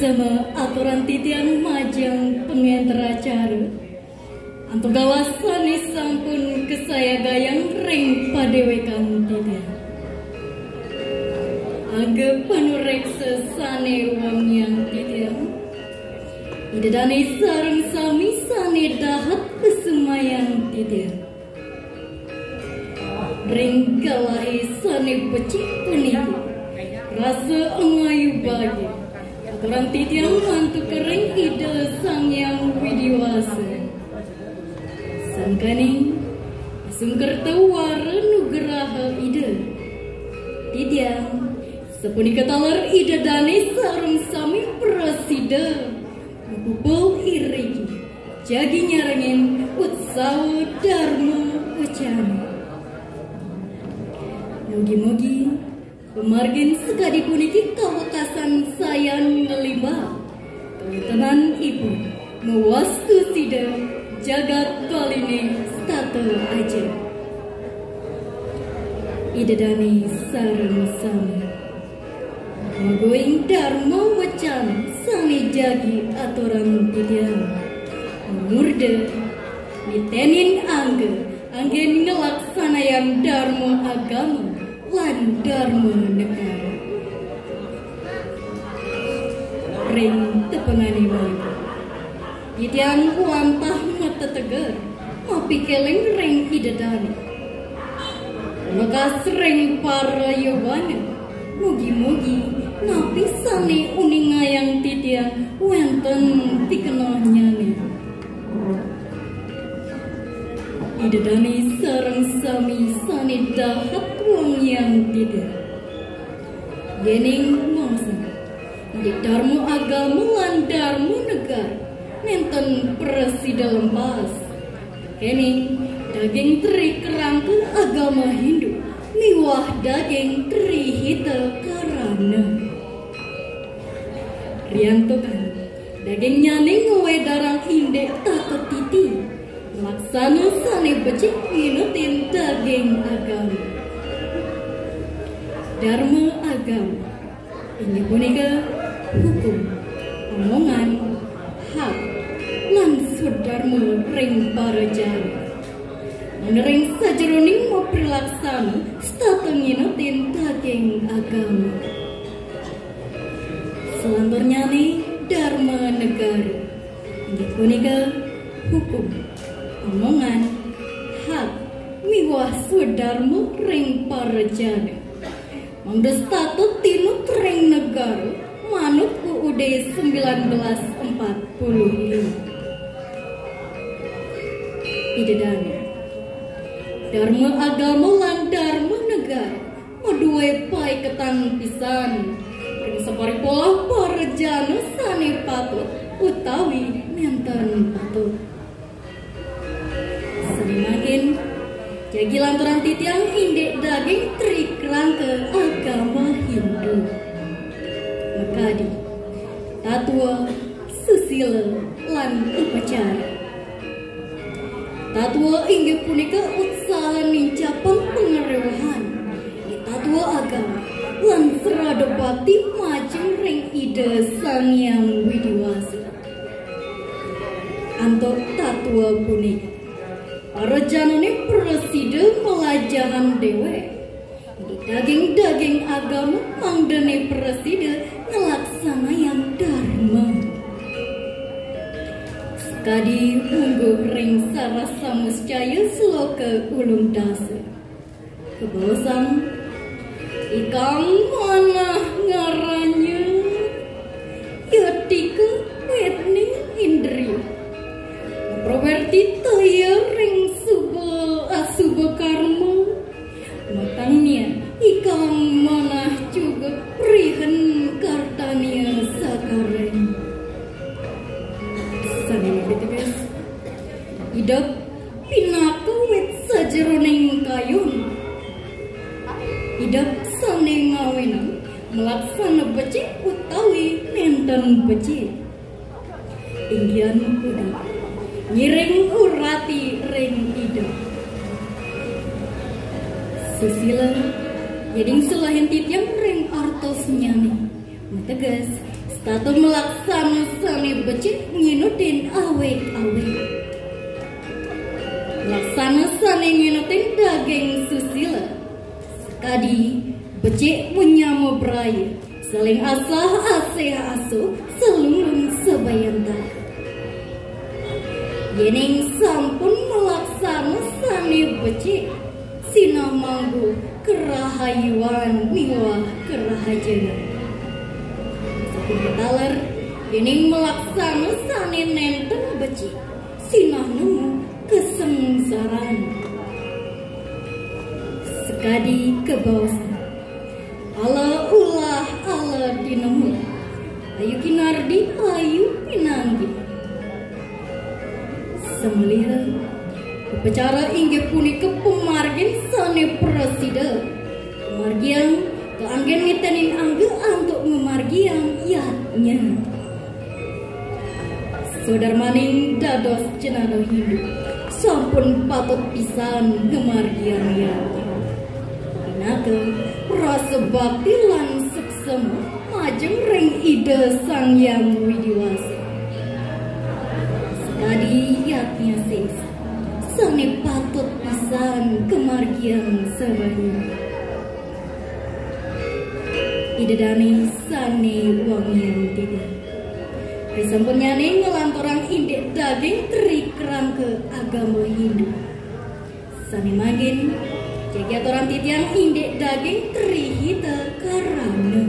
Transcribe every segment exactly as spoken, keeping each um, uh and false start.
Aturan titiang majeng pangenter acara. Antuk galah sane sampun kasayagayang ring padewekang titiang. Angga panureksa sane wangiang titiang. Ida dane sareng sami sane dahat kusumayang titiang. Ring galahe sane becik puniki, rasa angayu bagi aturan titiang mantuk ring Ida Sang Hyang Widi Wasa. Sangkaning sungkerta wara nugraha Ida, titiang sapunika taler Ida dane sareng sami prasida mapupul iriki jagi nyarengin utsawa Dharma Wacana. Mugi-mugi pamargin sakadi puniki kawekasan sayan nglimbah kawentenanipun mawastu sida jagat Baline setata aja. Ida dane sareng sami. Mangguing Dharma Wacana sane jagi aturan titiang. Murda nitenin angga anggen nglaksanayang dharma agama lan dharma negara. Ring tepengane mangkin, titiang wantah mateteger, mapikeleng ring Ida dane. Wekas ring para yowana, mugi-mugi napi sane uningayang titiang wenten pikenohnyane. Ida dane sareng sami sane dahat wangiang titiang. Yening mangsa indik dharma agama lan dharma negara nenten prasida lempas. Kening daging tri kerangka agama Hindu miwah daging tri hita karana. Riantukan dagingnyane ngawedarang indik tata titi, laksana sane becik nginutin daging agama. Dharma agama inggih punika hukum, omongan, hak, lan swadharma ring parajana. Ring sajeroning maprilaksana setata nginutin daging agama. Salanturnyane dharma negara inggih punika hukum, omongan, hak, miwah swadharma ring parajana. Mangda setata tinut ring negara manut U U D sembilan belas empat puluh lima. Ida dane, dharma agama lan dharma negara madue paiketan pisan ring saparipolah parajana sane patut utawi nenten patut. Sane mangkin, jagi lanturang titiang indik daging tri kerangka agama Hindu. Makadi, tatwa, susila, lan upacara. Tatwa inggih punika utsaha nincapang pangrewehan. Tatwa agama lan srada bakti majeng ring Ida Sang Hyang Widi Wasa. Antuk tatwa punika, para janane prasida malajahan dewek daging-daging agama mangdane prasida nglaksanayang dharma. Sakadi mungguh ring sarasa muscaya sloka ulung dasa. Kabaosang, ikang manah ngaranya, yatika wetning indriya. Prawerti taya ring suba asuba karma. Matangnya ikang manah juga prihen kartania sakareng. Sane piteges, idep pinaka wit sajeroning kayun. Idep sane ngawinan malaksana becik utawi nenten becik. Inggihan pudi ngiring urati ring Ida. Susila, yading selahin titiang ring artosnyane. Mateges, Setata malaksana sane becik nginutin awik-awik. Laksana sane nginutin daging susila. Sekadi becik menyama braya, saling asah asih asuh, selunglung sabayanta. Yening sampun malaksana sane becik, sinah mangguh karahayuan miwah karahajengan. Sapunika taler, yening malaksana sane nenten becik, sinah nemu kasengsaran. Sekadi kabaosan, ala ulah ala tinemu, ayu kinardi ayu pinanggih. Samaliha, upacara inggih punika pamargin sane prasida. Pamargiang kaanggen ngetenin angga antuk ngamargiang yadnya. Sadarmaning dados jenara Hindu, sampun patut pisan ngamargiang yadnya. Pinaka rasa bakti lan suksma majeng ring Ida Sang Hyang Widi Wasa. Sakadi yadnya sesa, sane patut pisan kamargiang sareng Ida dane sane wangiang titiang. Risampunnyane nglanturang indik daging Tri Kerangka agama Hindu. Sane mangkin, jagi aturang titiang indik daging Tri Hita Karana.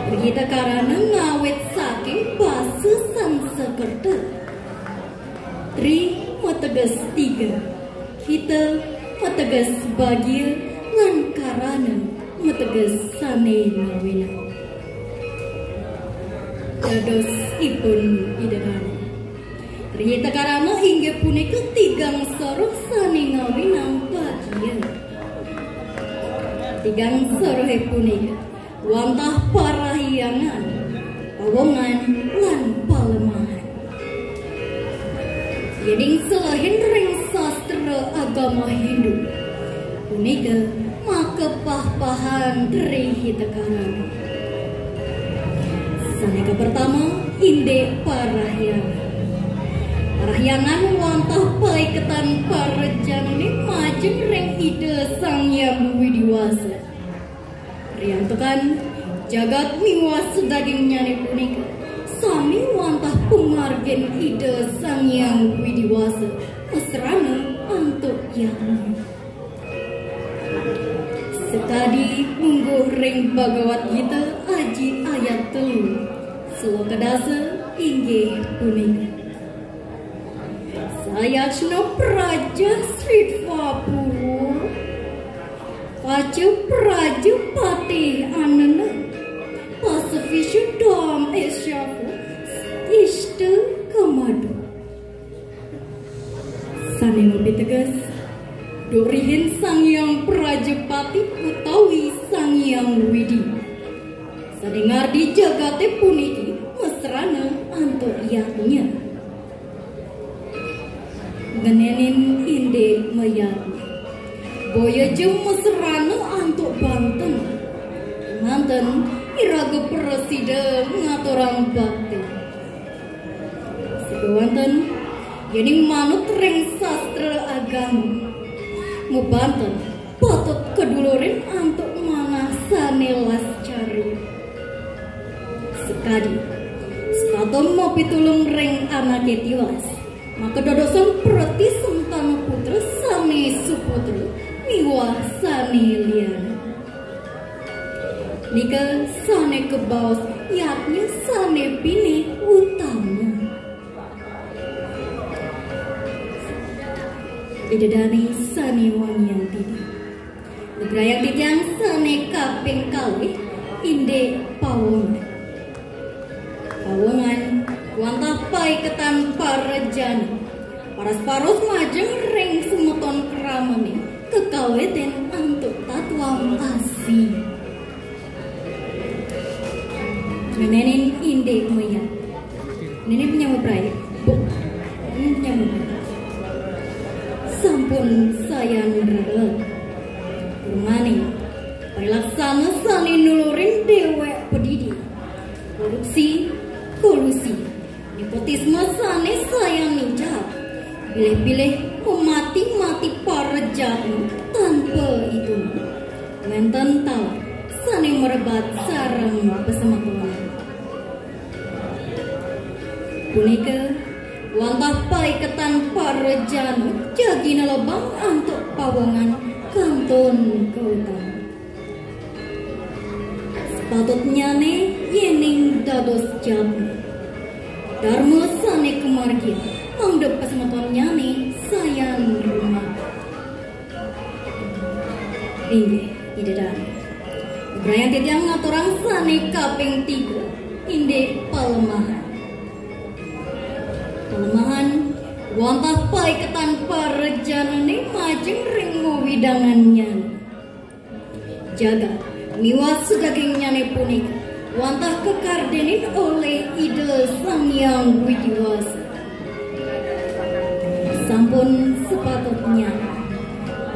Tri Hita Karana ngawit saking basa Sanskerta. Tri mateges tiga, hita mateges bagia, lan karana mateges sane ngawinang. Dados ipun Ida dane. Tri Hita Karana inggih punika tigang soroh sane ngawinang bagia. Tigang sorohe punika wantah parahyangan, pawongan, lan palemahan. Yening selehin ring sastra agama Hindu, punika makapah-pahan Tri Hita Karana. Sane kapertama, indik parahyangan. Parahyangan wantah paiketan parjanane majeng ring Ida Sang Hyang Widi Wasa. Riantukan jagat miwah sadagingnyane punika sami wantah pamargin Ida Sang Hyang Widi Wasa, masrana antuk yadnya. Sakadi mungguh ring Bhagavad Gita aji ayat telu, sloka dasa inggih punika. Sayajna praja sritvā puru, paca prajapati anana, pasavissa dhammesyāva, ista kamadu. Sane mapiteges, duk rihin Sang Hyang Prajapati utawi Sang Hyang Widi. Sane ngardi jagate puniki masrana antuk yadnya. Ngenenin indik mayadnya. Boya ja masrana antuk banten. Manten iraga prasida ngaturang bakti. Sakewanten, yening manut ring sastra agama, mabanten patut kadulurin antuk manah sane lascarya. Sakadi, setata mapitulung ring anake tiwas, makadadosan pratisentana putra sane suputra miwah sane liyane. Nika sane kabaos yadnya sane pinih utama. Ida dane sane wangiang titiang. Nugrayang titiang sane kaping kalih indik pawongan. Pawongan wantah paiketan parajana. Paras-paros majeng ring semeton kramane kakawitin antuk tatwam asi. Ngenenin indik mayad. Nene punya mubrai. Bu. Nene punya mubrai. Sampun sayan rerel. Purmane, parilaksana sane nulurin dewek padidi. Pilih-pilih memati-mati para jatmu tanpa itu. Wénten taler sané merebat sareng pasemetonan. Punika wantah paiketan para jatmu jagi nelebang antuk pawongan kantun kautama. Sepatutnyané yéning dados jatmu. Darma sané kamargiang, mangda pasemetonnyané sayan rumah. Inggih, Ida Dané. Bebrayan titiang ngaturang sané kaping tiga, indik palemahan. Palemahan wantah paiketan para jatmuné majeng ring wewidangannya. Jagat miwah sedagingnyané punika wantah kakardinin olih Ida Sang Hyang Widi Wasa. Sampun sepatutnya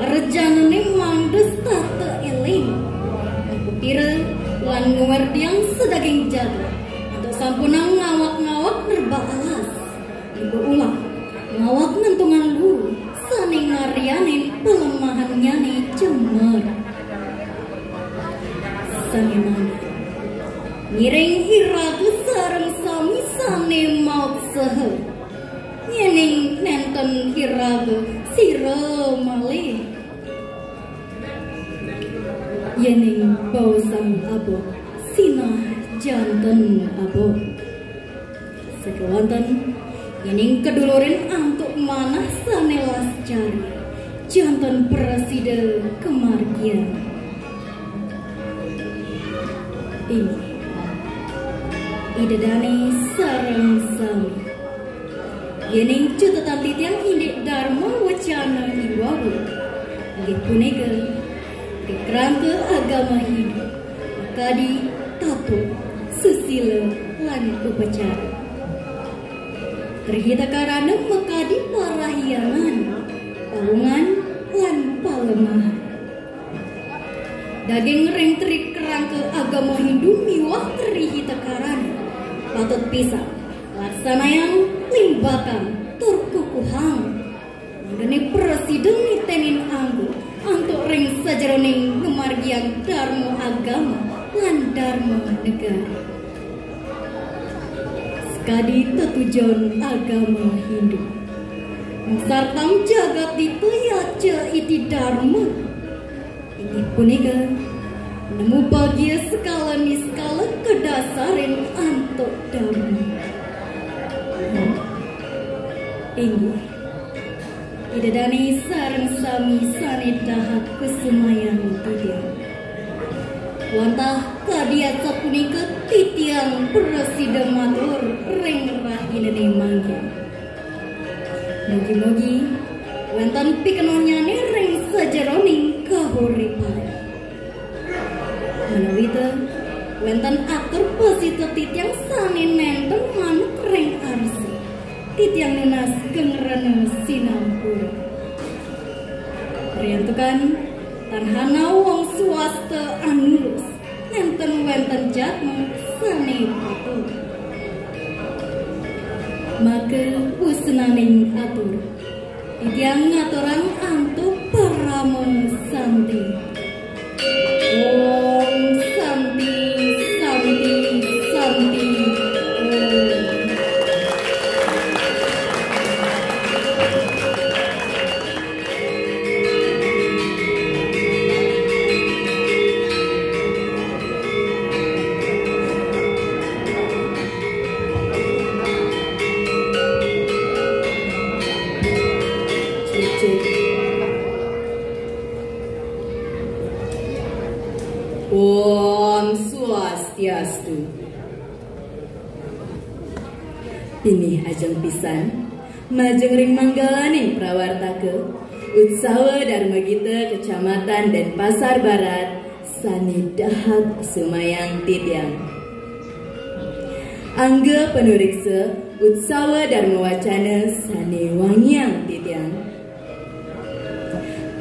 rejanané mangda tata éling, pira lan ngwerdiang sedaging jagat antuk sampunang ngawak-ngawak nerbak alas. Ibu ulah ngawak ngentungan luru sané ngaryanin palemahannyané jemer. Sané mangkin ngiring iraga sareng sami sané mautsaha. Yéning nénten iraga sira malih. Yéning baosang abot sinah janten abot. Sakéwanten, yéning kadulurin antuk manah sané lascarya, janten prasida kamargiang. Inggih, Ida Dané sareng sami. Yéning catetan titiang indik Dharma Wacana I Wawu, inggih punika ring kerangka agama Hindu, kadi tata, susila, lan upacara. Trihita karana makadi parahyangan, pawongan, lan palemahan. Daging ring tri kerangka agama Hindu miwah trihita karana patut pisan laksanayang limbakan tur kukuhang. Mangdané prasida nitenin anggo antuk ring sajeroning ngamargiang dharma agama lan dharma negara. Sakadi tetujon agama Hindu. Sartang jagat dita yaca iti dharma. Inggih punika, nemu bagia sekala niskala kadasarin antuk dharma. Inggih. Ida Dané sareng sami sané dahat kusumayang titiang. Wantah kadi asapunika titiang prasida matur ring rahinané mangkin. Mugi-mugi wénten pikanannyané ring sajeroning kahuripan. Ménawi ta, wénten atur pasita titiang sané nénten manut ring arsi. Titiang nunas geng rena sinampura. Riantukan tan hana wong swasta anulus, nénten wénten jatma sané patut. Maka wusnaning atur, titiang ngaturang antuk parama santi. Om Santi, Santi, Santi, Om. Cek, cek. Om Swastiastu. Pinih ajeng pisan, majeng ring manggalaning prawartaka, Utsawa Dharma Gita Kecamatan Denpasar Barat, sané dahat sumayang titiang. Angga panuréksa Utsawa Dharma Wacana sané wangiang titiang.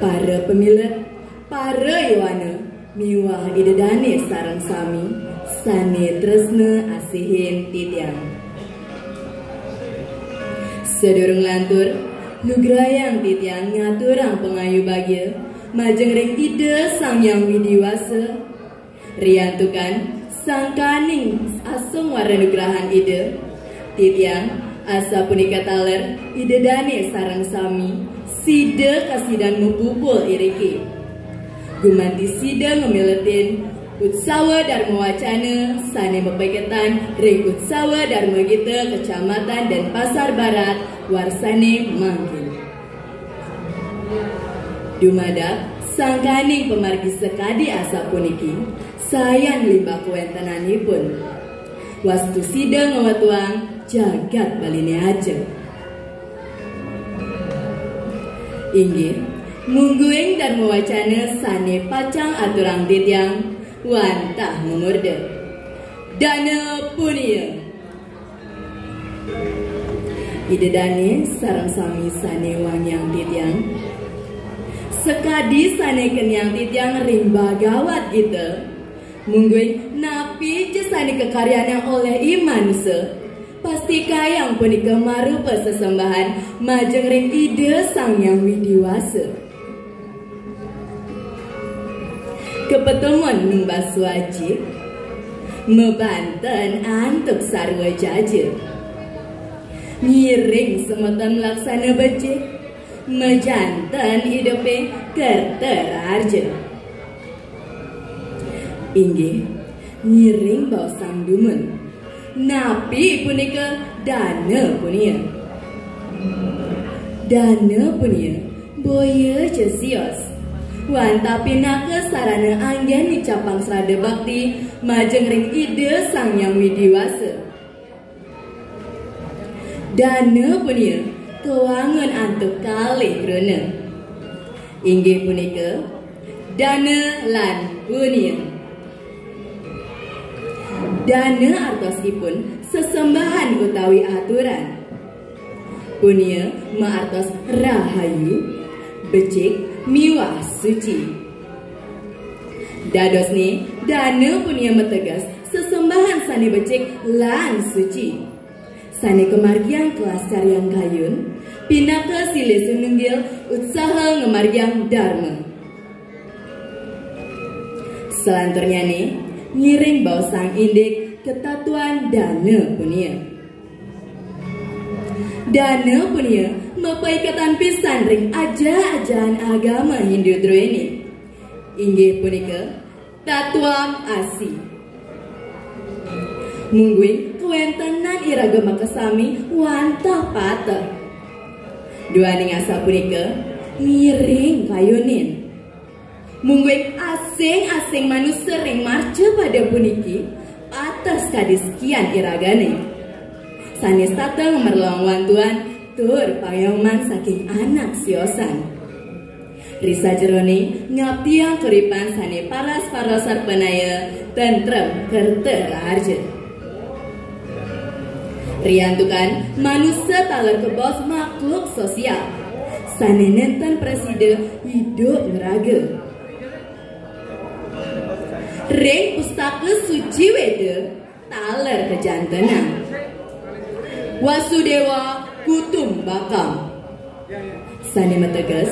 Para pamilet, para yowana, miwah Ida Dané sareng sami, sané tresna asihin titiang. Sadurung lantur, Nugrahang titiang ngaturang pangayu bagia majeng ring Ida Sang Hyang Widi Wasa. Riantukan sangkaning asung wara nugrahan Ida, titiang asapunika taler Ida dane sareng sami sida kasidan mapupul iriki. Gumanti sida ngamiletin Utsawa Dharma Wacana sane mapaiketan ring Utsawa Dharma Gita Kecamatan Denpasar Barat warsane mangkin. Dumadak sangkaning pamargi sakadi asapuniki, sayan limbak kawentenanipun. Wastu sida ngawetuang jagat Baline ajeg. Inggih, mungguing Dharma Wacana sane pacang aturang titiang wantah mamurda Dana Punia. Ida dane sareng sami sane wangiang titiang. Sakadi sane keniang titiang ring Bhagawat Gita, mungguing napi ja sane kakaryanang olih i manusa, pastikayang punika marupa sesembahan majeng ring Ida Sang Hyang Widi Wasa. Kapatemon numbas wajib, mabanten antuk sarwa jaja. Ngiring semeton laksana becik, majanten idupe kerta raharja. Inggih, ngiring baosang dumun. Napi punika dana punia? Dana punia boya ja sios. Wantah pinaka sarana anggen nicapang sraddha bakti majeng ring Ida Sang Hyang Widi Wasa. Dana punia kawangun antuk kalih kruna. Inggih punika dana lan punia. Dana artosipun sesembahan utawi aturan. Punia maartos rahayu, becik miwah suci. Dadosne dana punia mateges sesembahan sane becik lan suci. Sane kamargiang kelas carian kayun, pinaka silih sinunggil utsaha ngamargiang dharma. Salanturnyane, ngiring baosang indik katatuan dana punia. Dana punia mapaiketan pisan ring aja-ajahan agama Hindu druene. Inggih punika Tatwam Asi. Mungguing kawentenan iraga makasami wantah pateh. Duaning asapunika ngiring kayunin. Mungguing asing-asing manusa ring marca pada puniki pateh sakadi sikian iragane. Sane setata ngamerlong wantuan tur pangayoman saking anak siosan. Ri sajerone ngaptiang karipan sane paras-paras sarpanaya tentrem kerta raharja. Riantukan manusa taler kabaos makhluk sosial sane nenten prasida idup ngraga. Ring pustaka suci Weda taler kajantenang Wasudewa Kutumbakam. Sane mateges,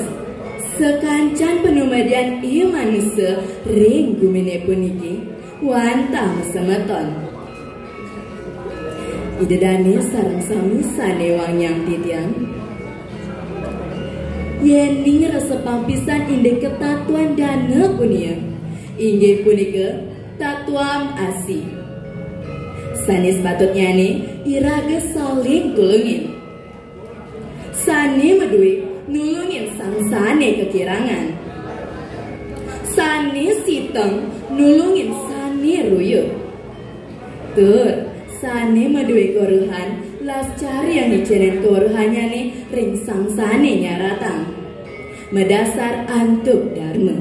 sakancan panumadian i manusa ring gumine puniki wantah masemeton. Ida dane sareng sami sane wangiang titiang. Yening resepang pisan indik katatuan dana punia, inggih punika tatwam asi. Sane sepatutnyane iraga saling tulungin. Sane madue nulungin sang sane kakirangan. Sane siteng nulungin sane ruyuk. Tur, sane madue kaweruhan lascariang ngicenin kaweruhannyane ring sang sane nyaratang. Madasar antuk dharma.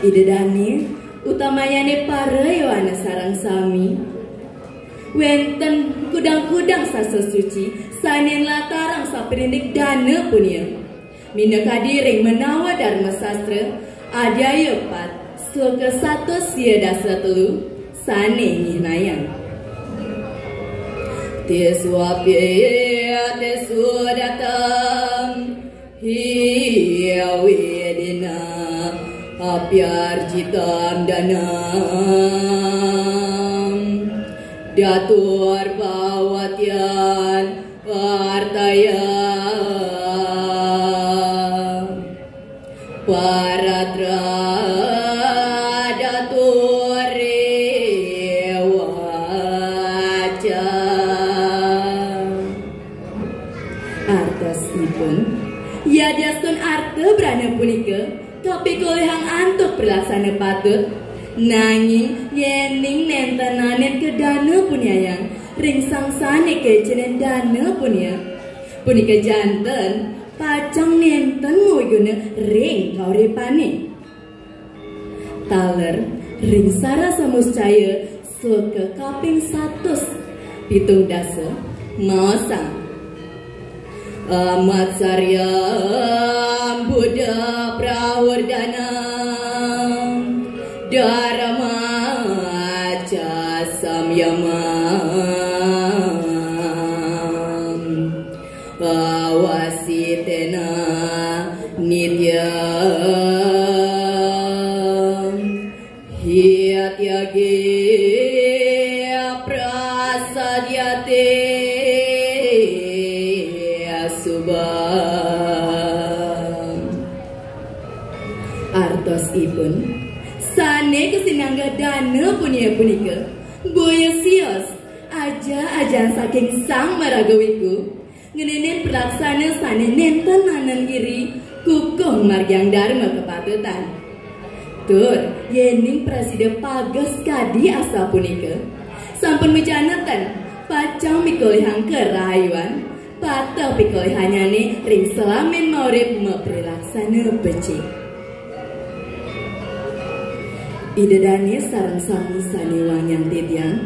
Ida dane, utamayane para yowana sareng sami, wenten kudang-kudang sastra suci sane nlatarang sapirindik dana punia. Minakadi ring Menawa Dharma Sastra, adhyaya pat, sloka satus sia dasa telu, sane nyihnayang. Tiswapi, tisu datang, hiawi dina, apiarjitan danang. Datur pawatian artaya. Paratra daturi waca. Artosipun, yadiastun arta brana punika kapikolihang antuk pralaksana patut, nanging yening nenten nanin kedana puniayang ring sang sane kecenin dana punia, punika janten pacang nenten mawiguna ring kauripane. Taler ring Sarasa Muscaya sloka kaping satus pitung dasa maosang. Amatsarya Buddha Prahurdanam Dharma ca Samyamam Avasitena Nityam Hityagi Prasadyate Subham. Artosipun, sane kasinanggeh dana punia punika boya sios, aja-ajan saking Sang Maraga Wiku, ngeninin pralaksana sane nenten nanen iri, kukuh margiang darma kapatutan. Tur, yening prasida pages kadi asapunika, sampun majaneten pacang mikolihang karahayuan, pateh pikolihannyane ring salamin maurip maprilaksana becik. Ida dane sareng sami sane wangiang titiang,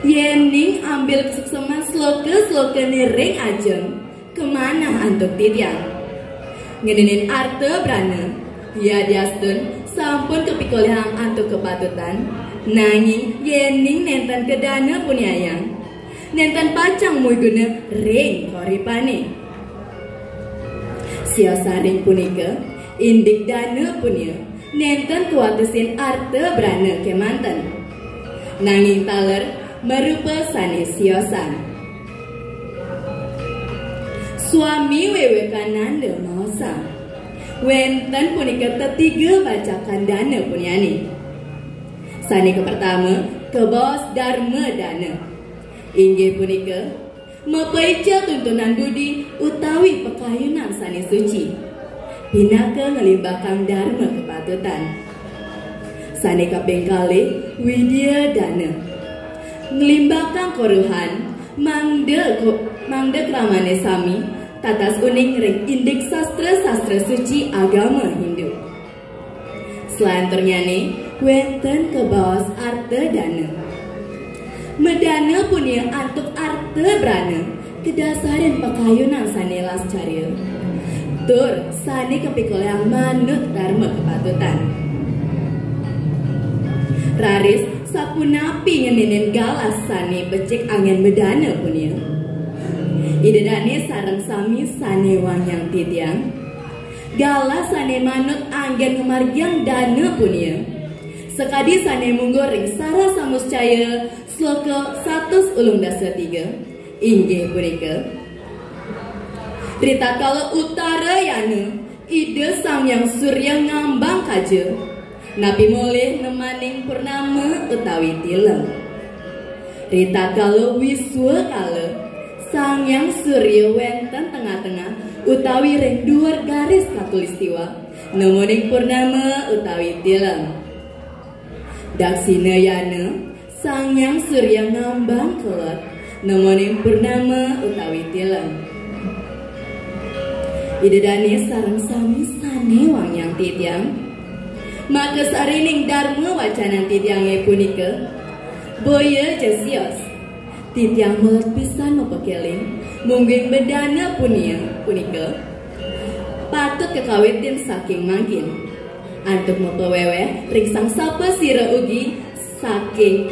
yening ambil kasukseman sloka-slokane ring ajeng, kamanah antuk titiang. Ngeninin arta brana, yadiastun sampun kapikolihang antuk kapatutan, nanging yening nenten kedana puniayang, nenten pacang mawiguna ring kauripane. Siosan ring punika, indik dana punia nenten kawatesin arta brana kemanten, nanging taler marupa sane siosan. Swami Vivekananda maosang, wenten punika tetiga bacakan dana puniane. Sane kapertama, kabaos darma dana. Inggih punika, mapaica tuntunan budi utawi pakayunan sane suci, pinaka nglimbakang darma kapatutan. Sane kaping kalih, widya dana. Nglimbakang koruhan, mangda ko-, mangda kramane sami, tatas uning ring indik sastra-sastra suci agama Hindu. Salanturnyane, wenten kabaos arta dana. Madana punia antuk arta brana, kadasarin pakayunan sane lascarya, tur sane kapikolihang manut darma kapatutan. Raris, sapunapi ngeninin galah sane becik anggen madana punia? Ida dane sareng sami sane wangiang titiang, galah sane manut anggen ngamargiang dana punia, sakadi sane mungguh ring Sarasa Muscaya sloka satus ulung dasa tiga, inggih punika, ritatkala utarayana Ida Sang Hyang Surya ngambang kaja, napi molih nemaning purnama utawi tilem? Ritatkala wiswa kala, Sang Hyang Surya wenten tengah-tengah utawi ring duur garis khatulistiwa, nemoning purnama utawi tilem. Daksina yana, Sang Hyang Surya ngambang kelod, nemoning purnama utawi tilem. Ida dane sareng sami sane wangiang titiang, maka sarining darma wacanan titiange punika, boya ja sios. Titiang meled pisan mapakeling, mungguing madana punia punika patut kakawitin saking mangkin, antuk mapaweweh ring sang sapasira ugi saking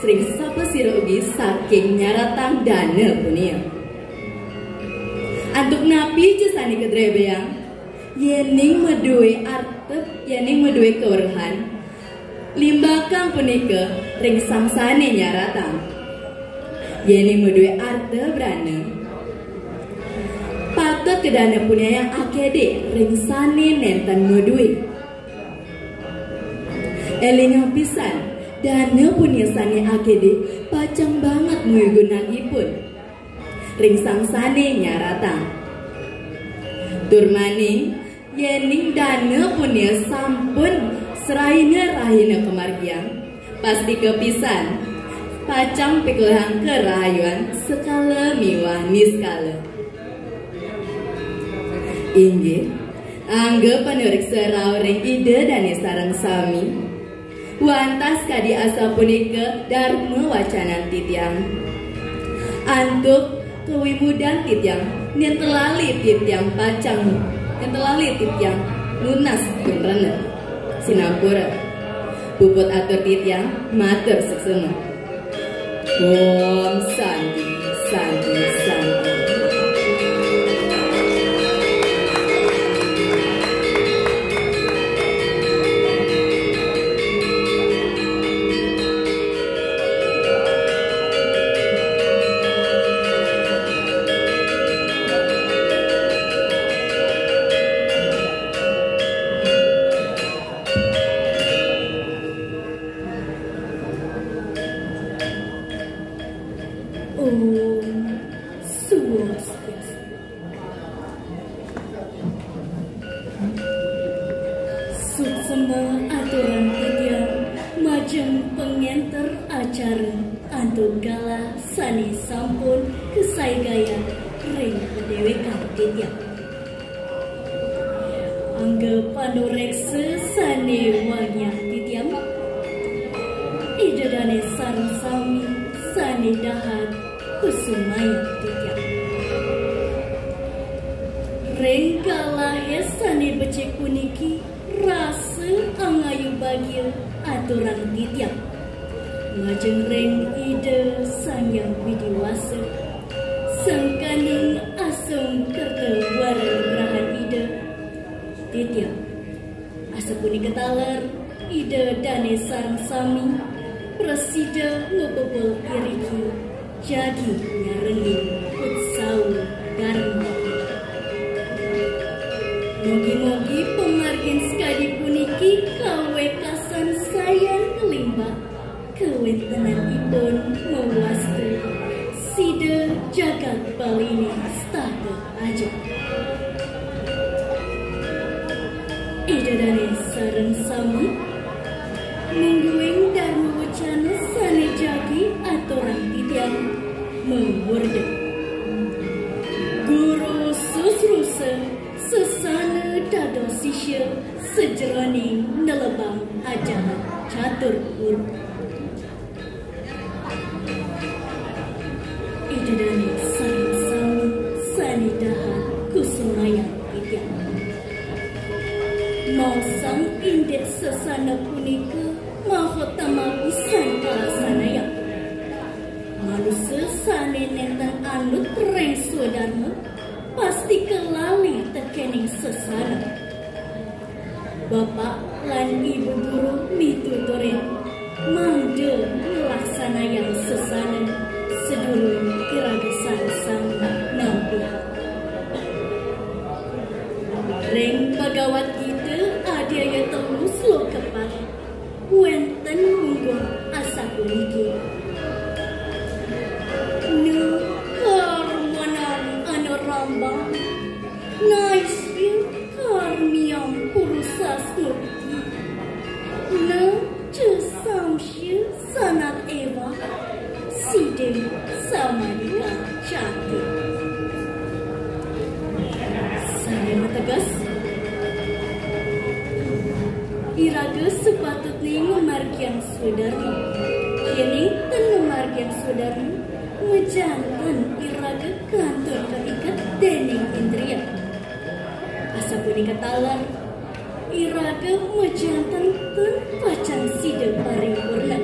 Ring sapasira ugi saking nyaratang dana punia. Antuk napi ja sane kadrebeyang? Yening madue arta, yening madue kaweruhan, limbakang punika ring sang sane nyaratang. Yening madue arta brana, patut ka dana punia yang akede ring sane nenten madue. Elingang pisan, dana punia sane akede pacang banget mawigunanipun ring sang sane nyaratang. Tur maning, yening dana punia sampun srahina-rahina kamargiang, pastika pisan pacang pikelihang karahayuan sekala miwah niskala. Inggih, angga panureksa rauh ring Ida dane sareng sami. Wantah sakadi asapunika darma wacanan titiang. Antuk kawimudan titiang, yen telali titiang pacang, yen telali titiang nunas pun rena. Sinampura. Puput atur titiang, matur suksema. Om Santi, Santi, Santi. Om Swastiastu. Suksema aturan titiang majeng pangenter acara antuk galah sane sampun kasaigayang ring padewekan titiang. Angga panureksa sane wangiang titiang, Ida dane sareng sami sane dahat kusumayang titiang. Ring galahe sane becik puniki, rasa angayu bagia aturang titiang. Majeng ring Ida Sang Hyang Widi Wasa, sangkaning asung kerta wara nugrahan Ida, titiang asapunika taler Ida dane sareng sami prasida ngububul iriki jagi nyarengin utsawa darma. Mugi-mugi pamargin sakadi puniki kawekasan sayan kalimbak kawentenanipun mawastu sida jagat Baline setata ajeg. Ida dane sareng sami, mungguing darma wacana sane jagi aturang titiang mamurda. Guru susrusa sesana dados sisya sajeroning nelebang ajaran catur guru. Ida dane sareng sami sane dahat kusumayang titiang. Maosang indik sesana punika maha tama pisan kalaksanayang. Manusa sane nenten anut ring swadarma pasti kalali tekening sesana. Bapak lan Ibu Guru mituturin mangda nglaksanayang sesana sadurung iraga sareng sami nampi. Ring Bhagavad Gita adhyaya telu sloka pat wenten mungguh asapuniki. Na karmanang anarambang, naisya karmiyam purusasmriti. Na ca samsya sanat eva siddhim samadhigacchanti. Sane mateges, iraga sapatutne ngamargiang swadarma. Yening ten ngamargiang swadarma, majanten iraga kantun kaiket dening indria. Asapunika taler, iraga majanten ten pacang sida paripurna.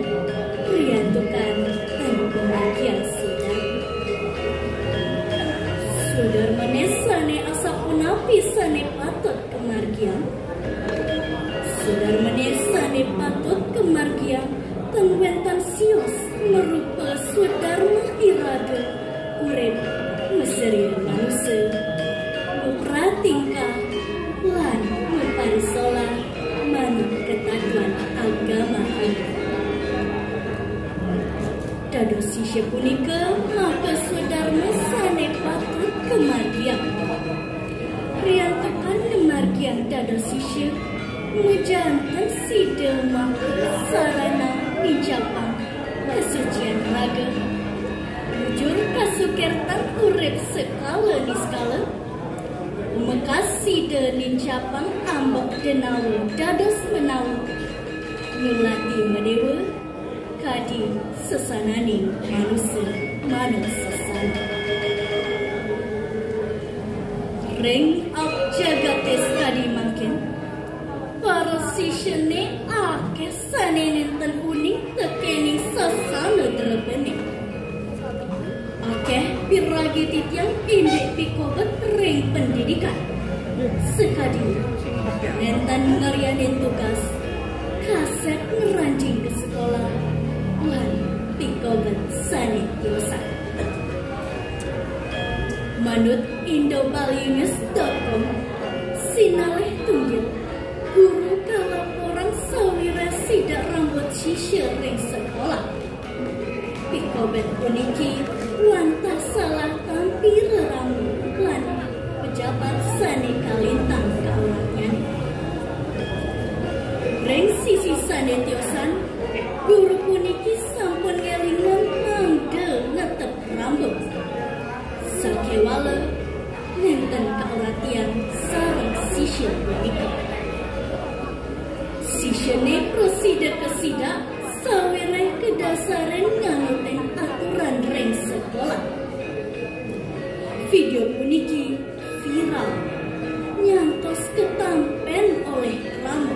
Riantukan ten pamargiang sudar. Sudar manis sane asapunapi sane patut kamargiang. Sudar manis sane patut kamargiang, ten wenten sios marupa swadarma iraga, urip masarira manusa, mapratingkah lan maparisolah manut katatuan agama. Dados sisya punika maka swadarma sane patut kamargiang. Riantukan ngamargiang dados sisya, majanten sida maka sarana nincapang kasucian raga, mujur kasukirtan urip sekala niskala, mekas sida nincapang ambek denawa dados menawa, nyulati madewa, kadi sesananing manusa manut sesana. Ring ak jagate sakadi mangkin, para sisyane akeh sane nenten uning tekening sesana drepene. Akeh piragi titiang indik pikobet ring pendidikan. Sakadi nenten ngryanin tugas, kasep ngranjing ka sekolah, lan pikobet sane tiosan. Manut Indo Bali News dot com, sinalih tunggil, guru kalaporang sawiréh sidak rambut sisya ring sekolah. Pikobet puniki wantah salah tampi rerama lan pejabat sane kalintang kawatnyane. Ring sisi sane tiosan, guru puniki sampun ngelingan mangda ngetep rambut. Sakéwala nenten kauratian sareng sisya punika. Sisyane prasida kasidak sawiréh kadasarin nganutin aturan ring sekolah. Video puniki viral, nyantos katampen olih rama.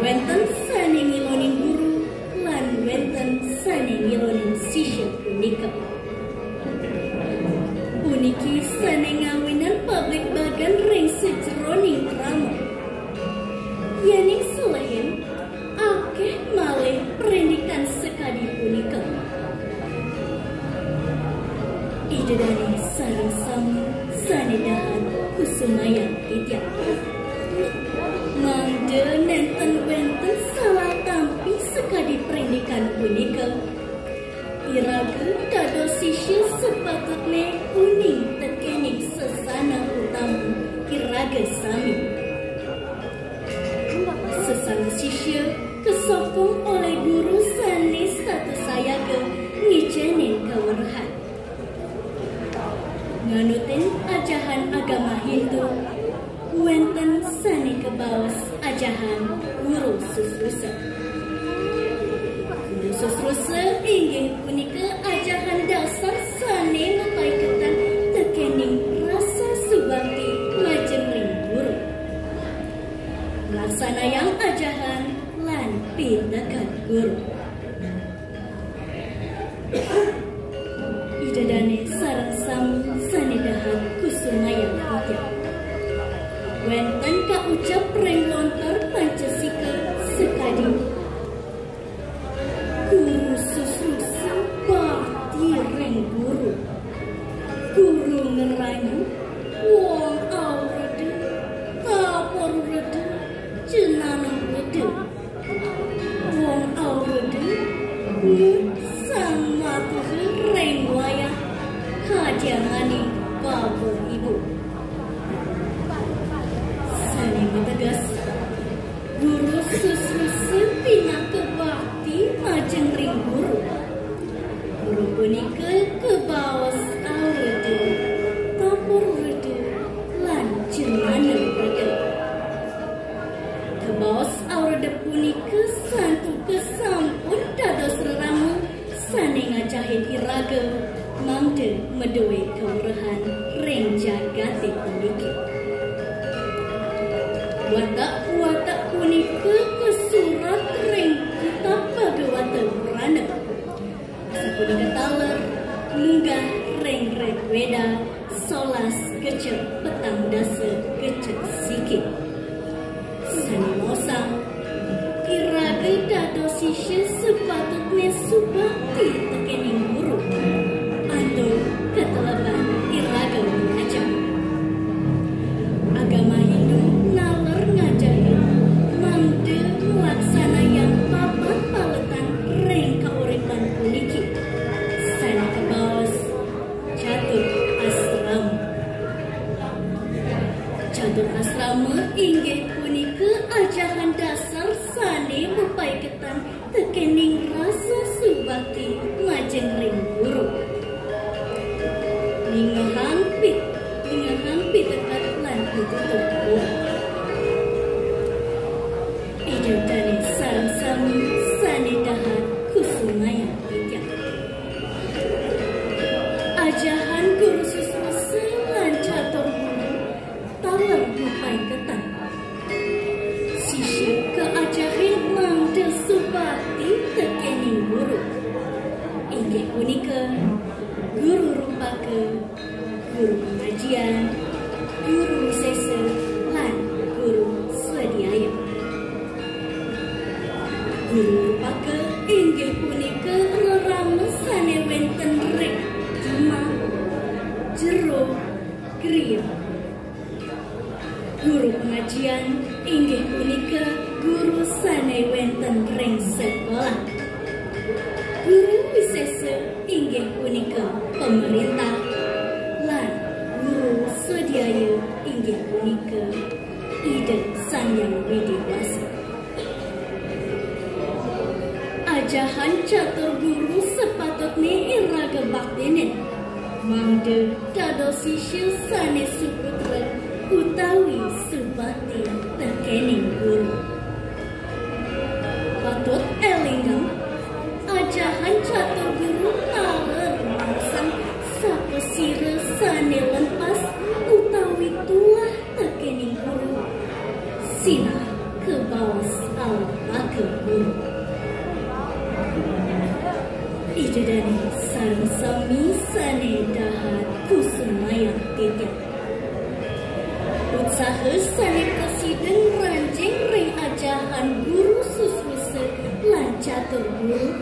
Wenten sane ngilonin guru lan wenten sane ngilonin sisya punika. Puniki sane ngawinan pabligbagan ring sajeroning rama. Yening selehin, akeh malih prindikan sakadi punika. Ida dane sareng sami sane dahat kusumayang titiang. Mangda nenten wenten salah tampi sakadi prindikan punika, iraga dados sisya sapatutne uning tekening sesana utama iraga sami. Sesana sisya kasokong olih guru sane setata sayaga ngicenin kaweruhan. Nganutin ajahan agama Hindu, wenten sane kabaos ajahan guru susrusa. Guru susrusa inggih punika ajahan dasar sane mapaiketan tekening rasa subakti majeng ring guru. Nglaksanayang ajahan lan piteketan guru. Ida dane sareng sami sane dahat kusumayang titiang. Wenten kaucap ring lontar Pancasila sakadi, guru susrusa bakti ring guru. Guru ngranyu, wong aureda, kapur reda, jenana reda. Wong aureda, sang matuha ring wayah kadiangane bapa ibu. Sane mateges, guru susrusa pinaka bakti majeng ring guru. Guru punika kabaos aureda, kapur reda, lan jenana reda. Kabaos aureda punika santuka sampun dados rerama sane ngajahin iraga mangda madue kaweruhan ring jagate puniki. Watak-watak punika kasurat ring Kitab Bhagavata Purana. Munggah ring Rig Weda solas kecek petang dasa kecek siki. Sane maosang, iraga dados sisya sapatutne subakti tekening guru. Antuk kateleban iraga ngajar. Agama Hindu naler ngajahin mangda nglaksanayang papat paletan ring kauripan puniki. Sane kabaos catur asrama. Catur asrama inggih punika ajahan dasar sane mapaiketan tekening rasa subakti majeng ring guru. Ningehang pit, ningehang piteket lan pitutur. Ida dane sareng sami sane dahat kusumayang titiang. Ajahan guru susrusa lan catur guru taler mapaiketan. Sisya kaajahin mangda subakti tekening guru. Inggih punika guru rupaka, guru pangajian, guru wisesa, lan guru swadhyaya. Guru rupaka inggih punika rerama sane wenten ring jumah, jero, griya. Guru pangajian inggih punika guru sane wenten ring sekolah. Guru wisesa inggih punika pemerintah, lan guru swadhyaya inggih punika Ida Sang Hyang Widi Wasa. Ajahan catur guru sapatutne iraga baktinin, mangda dados sisya sane suputra utawi subakti tekening guru. Patut elingang, ajahan catur guru taler maosang sapasira sane lempas utawi tulah tekening guru, sinah kabaos alpaka guru. Ida dane sareng sami sane dahat kusumayang titiang. Utsaha sane prasida ngranjing ring ajahan guru susrusa lan catur guru,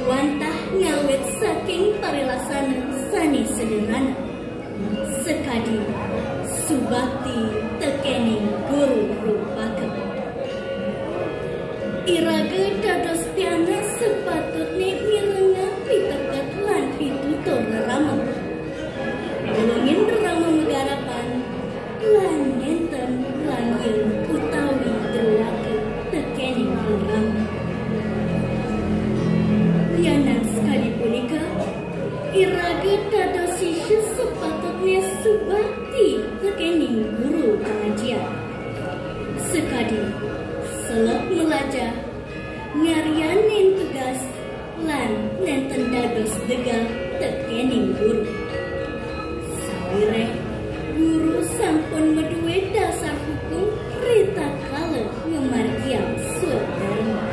wantah ngawit saking parilaksana sane sederhana. Sakadi subakti tekening guru rupaka. Iraga dados pianak sapatutne mirengang piteket lan pitutur rerama. Nulungin rerama magarapan, lan nenten lan yen utawi druwaka tekening rerama. Lianan sakadi punika, iraga dados sisya sapatutne subakti tekening guru pangajian. Sakadi selek malajah, ngaryanin tugas, lan nenten dados degel tekening guru. Sawiréh guru sampun madue dasar hukum ritatkala ngamargiang swadarma.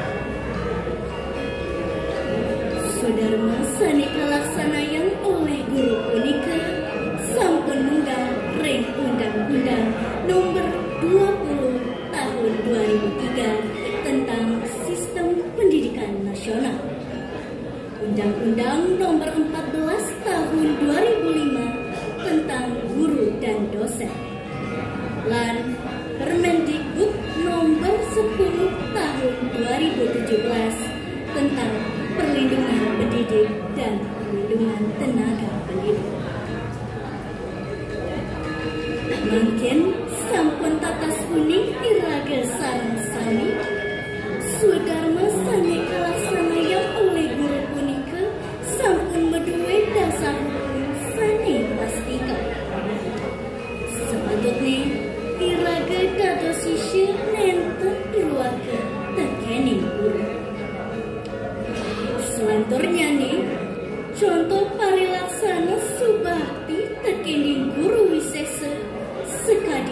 Swadarma sane kalaksanayang olih guru punika sampun munggah ring Undang-Undang Nomor dua puluh Tahun dua ribu tiga tentang Sistem Pendidikan Nasional, Undang-Undang Nomor empat belas Tahun dua ribu lima tentang Guru dan Dosen, lan Permendikbud Nomor sepuluh Tahun dua ribu tujuh belas tentang Perlindungan Pendidik dan Perlindungan Tenaga Pendidik. Mangkin sampun tatas uning iraga sareng sami, swadarma sane kalaksanayang olih guru punika sampun madue dasar hukum sane pastika. Sapatutne iraga dados sisya nenten druwaka tekening guru. Salanturnyane, conto parilaksana subakti tekening guru wisesa, sakadi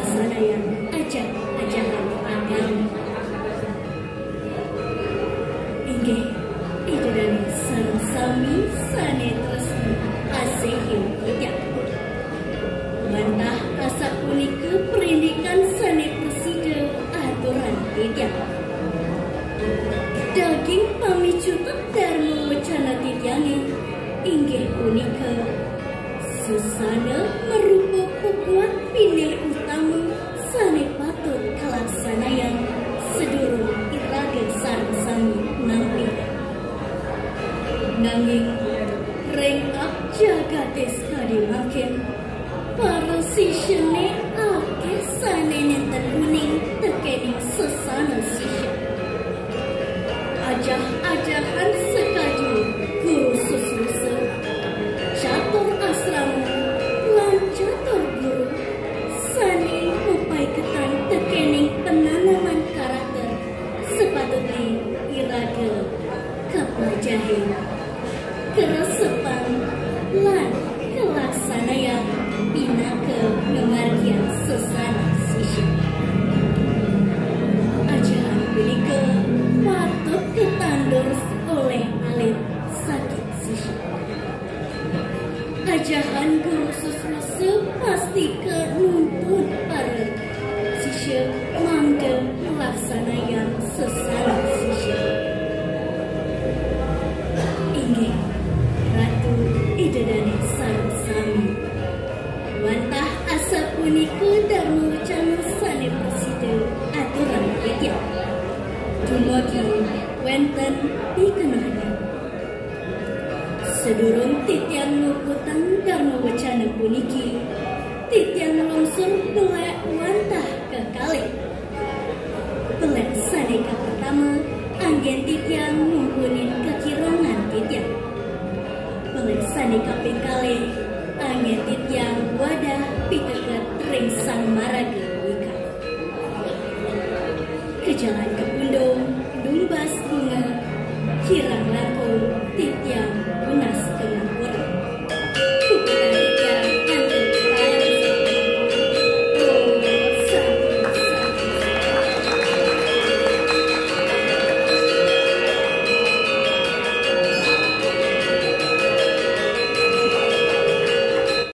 Sanayan ajah-ajahan agama. Inggih, Ida dané sareng sami sané tresna, asih titiang. Wantah asapunika prindikan sané prasida aturang titiang. Daging pamicutet dharma wacana titiangé inggih punika sesana marupa pabuat pinih utama sané patut kalaksanayang sadurung iraga sareng sami nampi. Nanging ring abjagaté sakadi mangkin, para sisyané akéh sané nénten uning tekéning sesana sisya. Ajah-ajahan sakadi guru susrusa, catur asrama, lan catur guru sané mapaiketan tekéning pananaman karakter sapatutné iraga kaplajahin, karesepang, lan kalaksanayang pinaka ngamargiang sesana sisya. Ajahan punika patut katandur olih alit saking sisya. Ajahan guru susrusa pasti ka nuntun para sisya mangda nglaksanayang sesana sisya. Inggih, Ratu Ida dané sareng sami. Wantah asapunika dharma wacana sané prasida aturang titiang. Dumugi wénten pikenohnyané. Sadurung titiang muputang dharma wacana puniki, titiang nglungsur belék wantah kakalih. Belék sané kapertama, anggén titiang ngumpunin kakirangan titiang. Belék sané kaping kalih, anggén titiang wadah piteket ring Sang Maraga Wikan. Ka jalan Kapundung, lumbas bunga, kirang